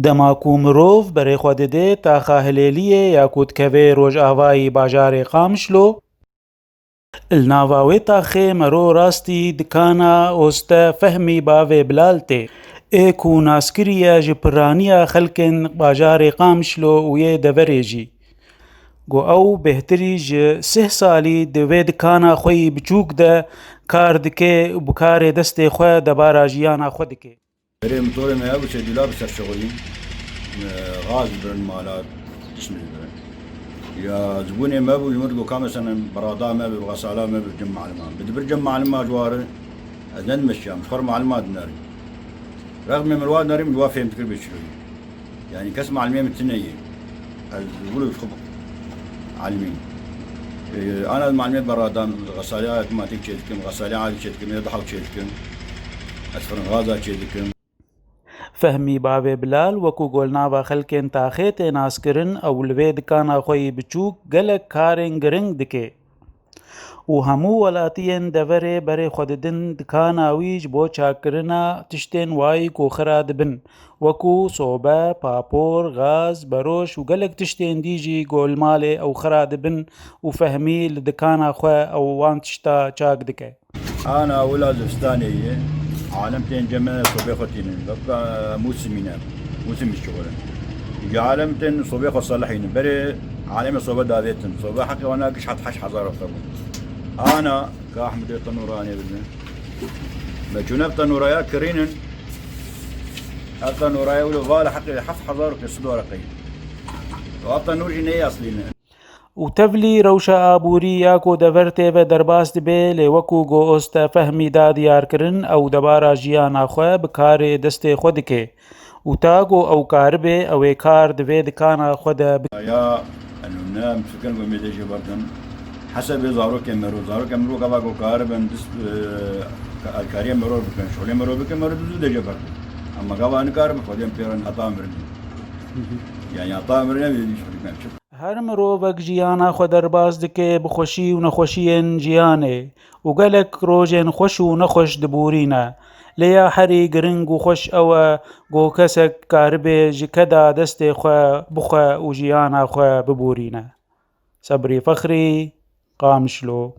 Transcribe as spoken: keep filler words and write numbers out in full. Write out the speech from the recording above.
Dema ku mirov berê xwe dide taxa Hilêliyê ya ku dikeve rojavayî bajarê Qamişlo, li nava wê taxê mero rastî dikana Oste Fehmî Bavê Bilal tê. Ê ku nas kiriye ji piraniya xelkên bajarê Qamişlo û yê deverê jî. Got ew bêhtirî ji sih salî di vê dikana xwe yî biçûk de kar dike û bi karê destê xwe debara jiyana xwe dike. Berê motorê me hebû, sê dûla bi ser şixulî. Gaz dibirin mala, tişt dibirin. Ya zibûnê me bû, ji min digot, ka mesela berada me bi, bi xesala me bi cem malima. Bi dibir cem malima ji wari, ez ne dimeşiyam, ji xwe re malima dinerim. Rexmê min wa dinerim, ji wa fêm dikir bê çilo ye. Yani kes malimê min tune ye. Ez wilo ji xwe alimî. Ee, ana malimê berada min, xesaliya otomatik çê dikim, xesaliya adî çê dikim, ya dihaw çê dikim. Ez firin gaza çê dikim. Fehmî Bavê Bilal wekû golnava xelkên taxê tê naskirin, ew li vê dikana xwe yî biçûk gelek karên giring dike. Û hemû welatiyên deverê berê xwe didin dikana wî ji bo çakkirina tiştên wayî ku xira dibin, wekû sobe, papor, gaz, beroş û gelek tiştên dî jî ku li malê ew xira dibin û Fehmî li dikana xwe ew wan tişta çak dike. Ana wila zivistanê ye. Alem tên cem me sobê xwe tînin. Bebka mûsimî ne. Mûsimî şixulin. Îca alem tên sobê xwe selihînin. Berê alemê sobe davêtin. Sobe heqê wana giş hat heşt hezar wexta bû. Ana ka Ehmedê tenûra anê bidin. Me çûne tenûraya kirînin. Ev tenûraya wilo vala heqê heft hezar û pênc sed wara qey. Ev tenûr jî neyê eslî ne. Û tevlî rewşa aborî ya ku dever tê ve derbas dibe, lê wekû ku Oste Fehmî da diyarkirin, ew debara jiyana xwe bi karê destê xwe dike. Û ta ku ew karibe, ew ê kar di vê dikana xwe de bike. Ya, eno ne, em fikirin ku em ê dê jê berdin. Hesebê zarokên mero, zarokên mero gava ku karibin, dist, e, ka-, alkariya mero bikin, şolê mero bikin, mero dizû dê jê berdin. Ama gava nikaribin, xwediyên pê re heta mirinê. Yani heta mirinê bê dî şolê bikin. Her mirovek jiyana xwe derbas dike bi xweşî û nexweşiyên jiyanê û gelek rojên xweş û nexweş dibûrîne. Lê ya herî giring û xweş ew e ku kesek karibe ji keda destê xwe bixwe û jiyana xwe bibûrîne. Sebrî Fexrî, Qamişlo.